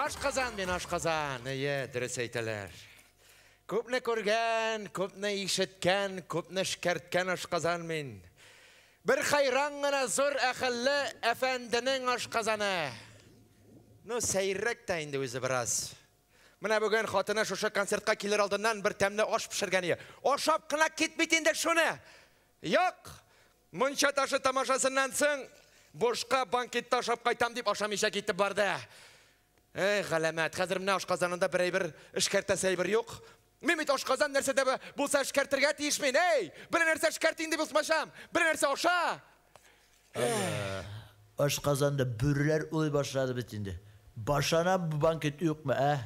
Ашказан мин, ашказан. Әйе, дөрес әйтәләр. Күпне күргән, күпне ишеткән, күпне эшкәрткән ашказан мин. Бер хайран гына зур әхелле әфәнденең ашказаны. Ну, сәеррәк тә инде үзе бераз. Менә бүген хатыны шушы концертка килер алдыннан бер тәмле аш пешергән иде. Ашап кына кит бит инде шуны. Юк, мунча ташы тамашасыннан соң бушка банкетта ашап кайтам дип ашамыйча китеп барды. Эй, галәмәт, хәзер менә ашказанында бер әйбер эшкәртәсе әйбер юк. Мин бит ашказан нәрсә дә булса эшкәртергә тиеш мин. Эй, бер нәрсә эшкәрт инде булмасам, бер нәрсә аша. Ашказанда бүреләр улый башлады бит инде. Башлана бу банкет юкмы, ә?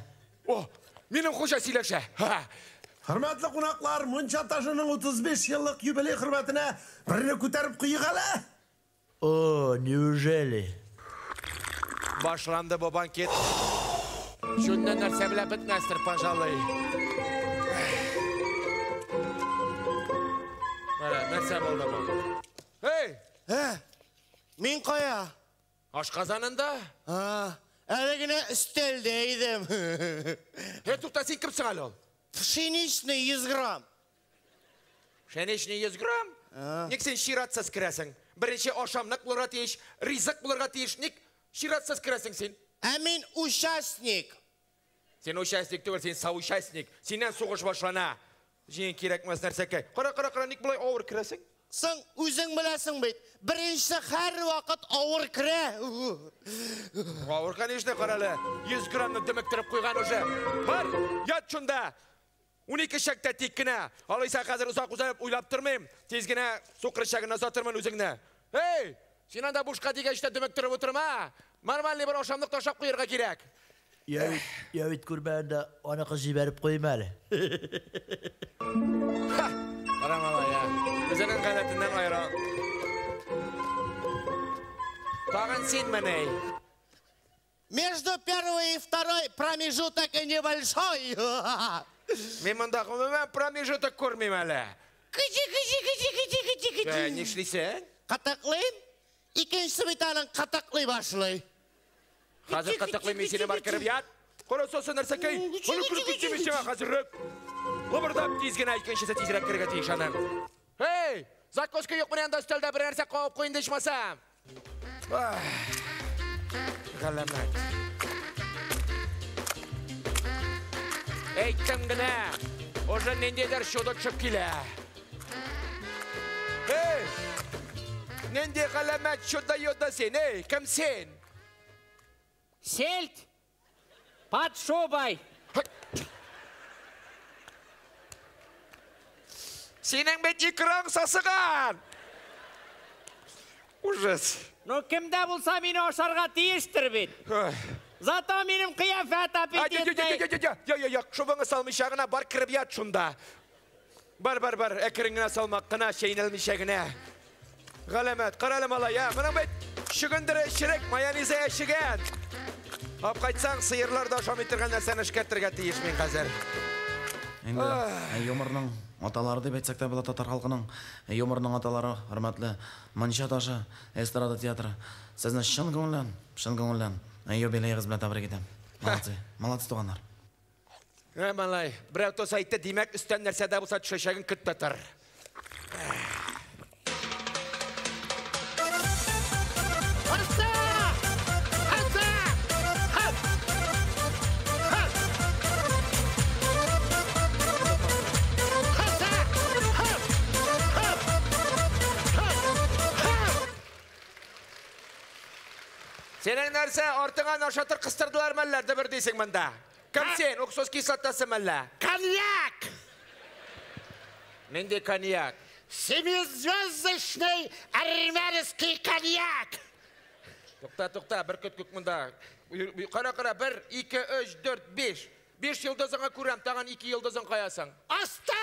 О, минем хуҗа сөйләшә. Хөрмәтле кунаклар, мунча ташының 35 еллык юбилей хөрмәтенә берне күтәреп куйыйк әле. О, неужели? Башланды бу банкет. Шуннан нәрсә белән бетмәстер, пожалуй. Менә нәрсә булды бу? Эй! Ә? Мин кая? Ашказанында? А, әле генә өстәлдә идем. Эй, тукта, син кемсең әле ул? Пшеничный 100 грамм. Пшеничный 100 грамм? Ник син чиратсыз керәсең? Беренче ашамлык булырга тиеш, ризык булырга тиеш. Ник чиратсыз керәсең син? Ә мин участник. Син участник түгел, син соучастник. Синнән сугыш башлана. Җиң кирәкмәс нәрсәкәй. Кара, кара, кара, ник болай авыр керәсең? Соң үзең беләсең бит. Беренче һәрвакыт авыр керә. Авыр, конечно, кара әле. 100 граммны дөмектереп куйган уже. Бар, ят шунда. 12 чәктә тик кенә. Алайса хәзер озак узап уйлап тормыйм. Тиз генә сукыр чәгенә озатырмын үзеңне. Эй, син анда бушка дигәч тә дөмектереп утырма. Нормальный бер ашамлык ташлап куярга кирәк. Я бит, я бит күрмәгәндә аныкы җибәреп куйма әле. Ха, кара малай, я. Үзенең гадәтеннән аера. Тагын синмени? Между первой и второй промежуток небольшой. Мин монда гомумән промежуток күрмим әле. Кычы, кычы, кычы, кычы, кычы, кычы. Нишлисең? Кытыклыйм. Икенчесе бит аның кытыклый башлый. Хәзер кытыклыйм, мин сине бар кереп ят. Кара сосы нәрсәкәй. Моны күреп китсем мин сиңа хәзеррәк. Лыбырдап тиз генә икенчесе тизрәк керергә тиеш аның. Эй, закуска юк менә анда өстәлдә бер нәрсә кабып куй инде ичмасам. Галәмәт. Әйттем генә, уже ниндидер чудо төшеп килә. Эй, нинди галәмәт чудо йода син, эй, кем син? Сельдь под шубой. Синең бит икраң сасыган. Ужас. Ну, кемдә булса мине ашарга тиештер бит. Зато минем кыяфәт аппетитный. Я, шубыңны салмыйча гына бар кереп ят шунда. Бар, бар, бар, әкрен генә салмак кына, чәйнәлмичә генә. Галәмәт, кара әле малай, я, моның бит чөгендере черек, майонезы әчегән. Алып кайтсаң, сыерлар да ашамый торган нәрсәне эшкәртергә тиеш мин хәзер. Инде юморның аталары дип әйтсәк тә була татар халкының юморның аталары, хөрмәтле Мунча ташы эстрада театры. Сезне чын күңелдән, чын күңелдән юбилеегыз белән тәбрик итәм. Молодцы, молодцы туганнар. Ә, малай, берәү тоз әйтте, димәк, өстән нәрсә дә булса төшәчәген көт тә тор. Синең нәрсә, артыңа нашатыр кыстырдылар мәллә, дөбер дисең монда? Кем син, уксус кислотасы мәллә? Коньяк! Нинди коньяк? Семизвездочный армянский коньяк! Тукта, тукта, бер көт күк монда. Кара, кара, 1, 2, 3, 4, 5. 5 йолдызыңа күрәм, тагын 2 йолдызың каясың? Аста!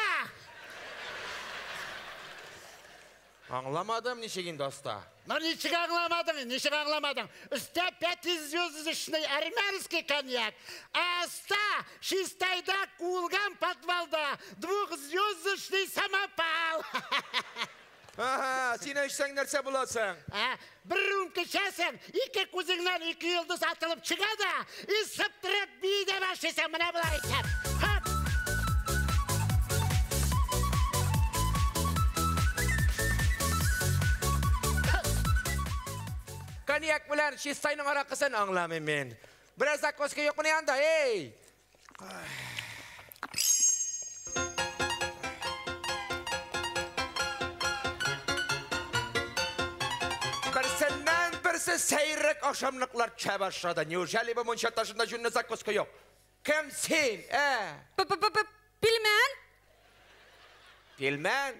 Аңламадым, ничек инде аста? Ну, ничек аңламадың, ничек аңламадың? Өстә пятизвездочный армянский коньяк, а аста Чистайда куылган подвалда двухзвездочный самопал. Ага, син эчсәң нәрсә буласың? А, бер рюмка эчәсең, ике күзеңнән ике йолдыз атылып чыга да, и сыптырып бии дә башлыйсың, менә болай итеп. Хоп! Коньяк белән Чистайның аракысын аңламыйм мин. Берәр закуска юкмыни анда, эй! Берсеннән берсе сәйрәк ашамлыклар төшә башлады. Неужели бу мунча ташында җүнле закуска юк? Кем син, ә? Пилмән? Пилмән?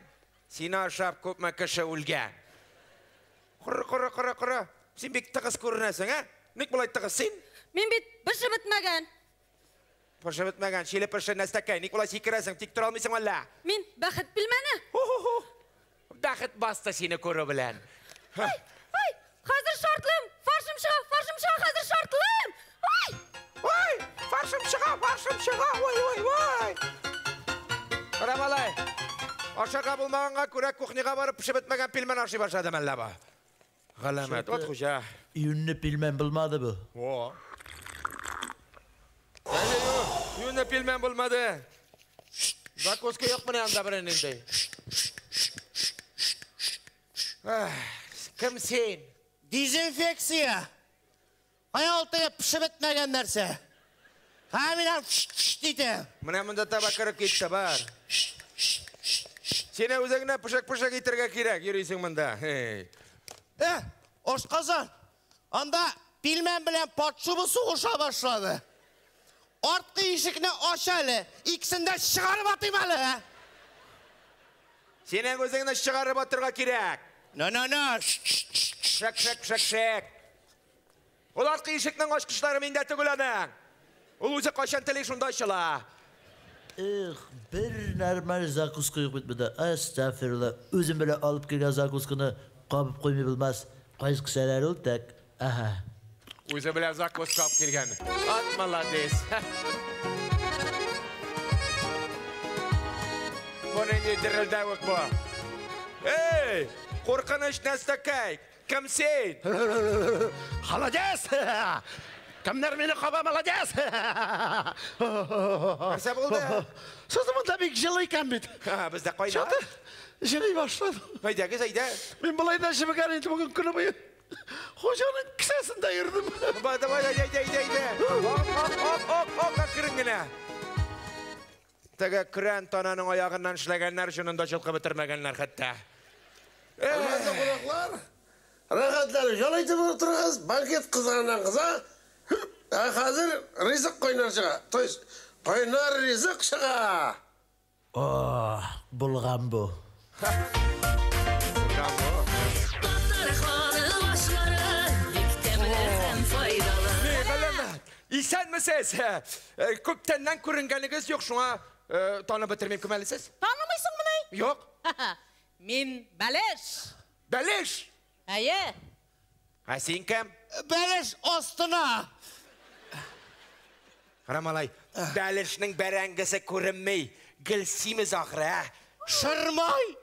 Сине ашап күпме кеше үлгән. Кора, кора, кора, кора. Син бик тыгыз күренәсең, ә? Ник болай тыгыз син? Мин бит пешеп бетмәгән. Пешеп бетмәгән, чиле пеше нәрсәкәй. Ник болай сикерәсең, тик тора алмыйсың әллә? Мин бәхет пилмәне. Ху-ху-ху. Бәхет басты сине күрү белән. Ай, ай, хәзер шартлыйм. Фаршым чыга, фаршым чыга, хәзер шартлыйм. Ай! Ой, фаршым чыга, фаршым чыга. Ой, ой, ой. Кара малай. Ашарга булмаганга күрә кухняга барып пешеп бетмәгән пилмән ашый башладым әллә бу. Галәмәт, от хуҗа. Юньле пилмән булмады бу. О. Әле юк, юньле пилмән булмады. Закуска юк менә анда берәр нинди. Кем син? Дезинфекция. Кая ул теге пешеп бетмәгән нәрсә? Һә, мин аны пш-пш итәм. Менә монда таба кереп китте, бар. Сине үзеңне пышык-пышык итәргә кирәк, йөрисең монда. Һей. Ашказан. Анда пилмән белән патшубы сугыша башлады. Арткы ишекне ач әле, икесен дә чыгарып атыйм әле. Синең үзеңне чыгарып атырга кирәк. На, на, на. Шәк, шәк, шәк, шәк. Ул арткы ишекнең ачкычлары миндә түгел аның. Ул үзе кайчан тели шунда ачыла. Эх, бер нормаль закуска юк бит монда. Астафирулла, үзем белән алып килгән закусканы кабып куймый булмас. Кайсы кесәләр ул так? Аһа. Үзе белән закуска алып килгән. Ат молодец. Бу нинди дерелдәвек бу? Эй, куркыныч нәрсәкәй. Кем син? Молодец! Кемнәр мине каба, молодец! Нәрсә булды? Сезнең монда бик җылы икән бит. Ха, бездә кайнар. Чаты, җылый башлады. Әйдәгез, әйдә. Мин болай да җебегән инде бүген көне буе. Хуҗаның кесәсендә йөрдем. Давай, давай, әйдә, әйдә, әйдә. Оп, оп, оп, оп, оп, әкрен генә. Теге көрән тананың аягыннан эшләгәннәр, шунын да җылкы бетермәгәннәр хәтта. Хөрмәтле кунаклар, рәхәтләнеп ял итеп утырыгыз, банкет кызганнан кыза. Ә хәзер ризык кайнар чыга. То есть кайнар ризык чыга. О, булган бу. Булган бу. Татар халык ашлары бик тәмле һәм файдалы. Галәмәт. Исәнмесез. Күптәннән күренгәнегез юк, шуңа танып бетермим. Кем әле сез? Танымыйсыңмыни? Юк. Мин Бәлеш. Бәлеш? Әйе. Ә син кем? Бәлеш астына. Кара малай, бәлешнең бәрәңгесе күренми. Гел симез ахры, ә? Шырмай!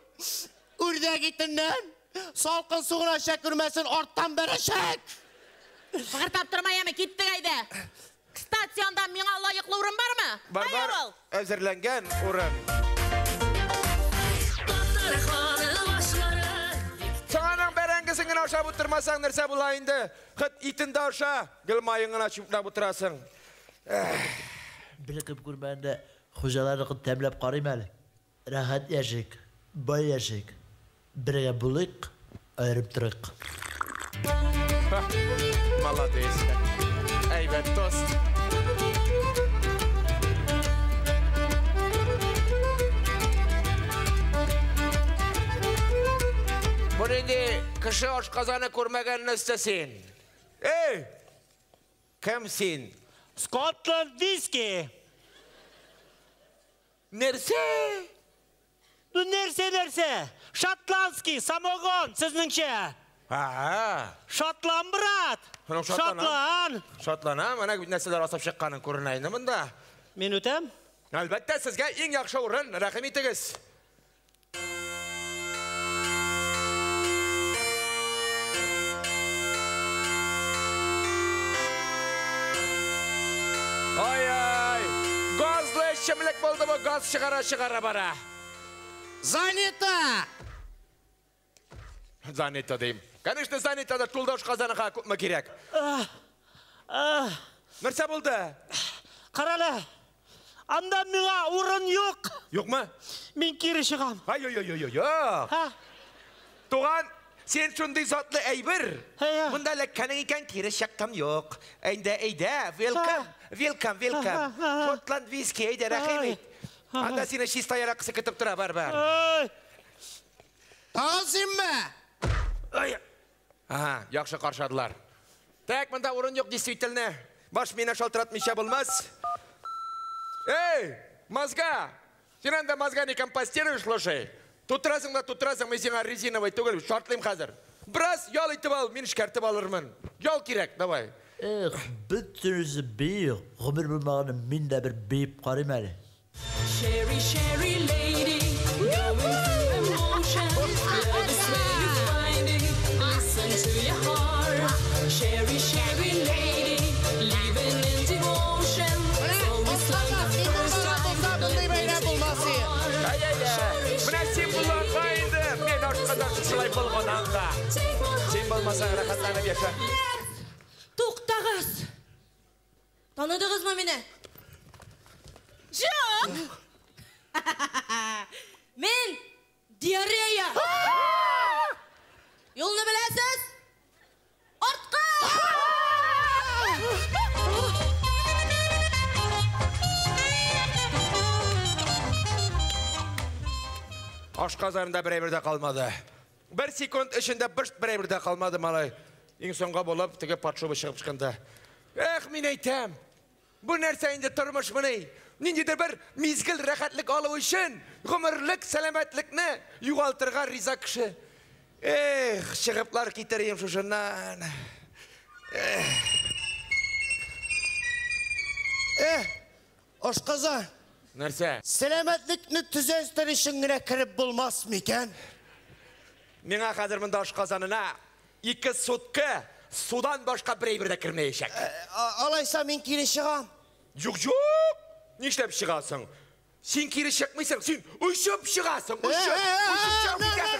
Үрдәк итеннән салкын су гына эчә күрмәсен, арттан бәрәчәк. Быгыртап торма, яме, киттек әйдә. Кстати, анда миңа лаеклы урын бармы? Бар, бар. Әзерләнгән урын. Татар халык ашлары бик Саңаның бәрәңгесен генә ашап утырмасаң, нәрсә була инде? Хыт итен дә аша, гел маен гына чүпләп утырасың. Бер кем күрмәгәндә хуҗаларныкын тәмләп карыйм әле. Рәхәт яшик, бай яшик. Бергә булыйк, аерып торыйк. Молодец. Әйбәт тост. Бу нинди кеше ашказаны күрмәгән нәрсә син? Эй! Кем син? Скотланд виски. Нәрсә? Ну нәрсә, нәрсә? Шотландский самогон, сезнеңчә. Ага. Шотлан, брат. Шотлан. Шотлан. Шотлана, менә бит нәрсәләр асып чыкканын күренә инде монда. Мин үтәм. Әлбәттә, сезгә иң яхшы урын, рәхим итегез. Ай-ай! Газлы эчемлек булды бу, газ чыгара-чыгара бара. Занята! Занята дим. Конечно, занята да тулды ашказаныга күпме кирәк. Нәрсә булды? Карале, анда миңа урын юк. Юкмы? Мин кире чыгам. Ай-ай-ай-ай-ай. Ха? Туган, син шундый затлы әйбер. Әйе. Монда эләккәнең икән, кире чыктым юк. Әйдә, әйдә, welcome, welcome, welcome. Шотланд виски, әйдә, рәхим ит. Анда сине чиста яракысы көтеп тора, бар, бар. Ай! Тагын синме? Ай. Ага, яхшы каршыладылар. Так, монда урын юк, действительно. Баш мине шалтыратмыйча булмас. Эй, мозга! Син анда мозга не компостируешь, слушай. Тутырасың да тутырасың, мин сиңа резиновый түгел, шартлыйм хәзер. Бераз ял итеп ал, мин эшкәртеп алырмын. Ял кирәк, давай. Эх, бөтенесе бии, гомер булмаганы мин дә бер биеп карыйм әле. Sherry, Sherry lady, going through emotion. Love is where you find it. Listen to your heart. Sherry, Sherry lady, living in devotion. Always love the first time. Мондый бәйрәм булмас иде. Әй, әй, әй. Менә син булганга инде, мин ашказан шулай булганнан да. Син булмасаң рәхәтләнеп яшә. Туктагыз! Таныдыгызмы мине? Юк! Мин диарея! Юлны беләсез? Артка! Ашказанында бер әйбер дә калмады. Бер секунд эчендә бышт бер әйбер дә калмады, малай. Иң соңга булып теге подшоба чыгып чыкканда. Эх, мин әйтәм. Бу нәрсә инде тормышмыни? Ниндидер бер мизгел рәхәтлек алу өчен гомерлек сәламәтлекне югалтырга риза кеше. Эх, чыгыплар китерим шушыннан. Эх, ашказан. Нәрсә? Сәламәтлекне төзәтер өчен генә кереп булмас микән? Миңа хәзер монда ашказанына 2 сутка судан башка бер әйбер дә кермәячәк. Алайса мин кире чыгам. Юк, юк. Нишләп чыгасың? Син кире чыкмыйсың, син очып чыгасың, очып. Очып чыгып китәсең.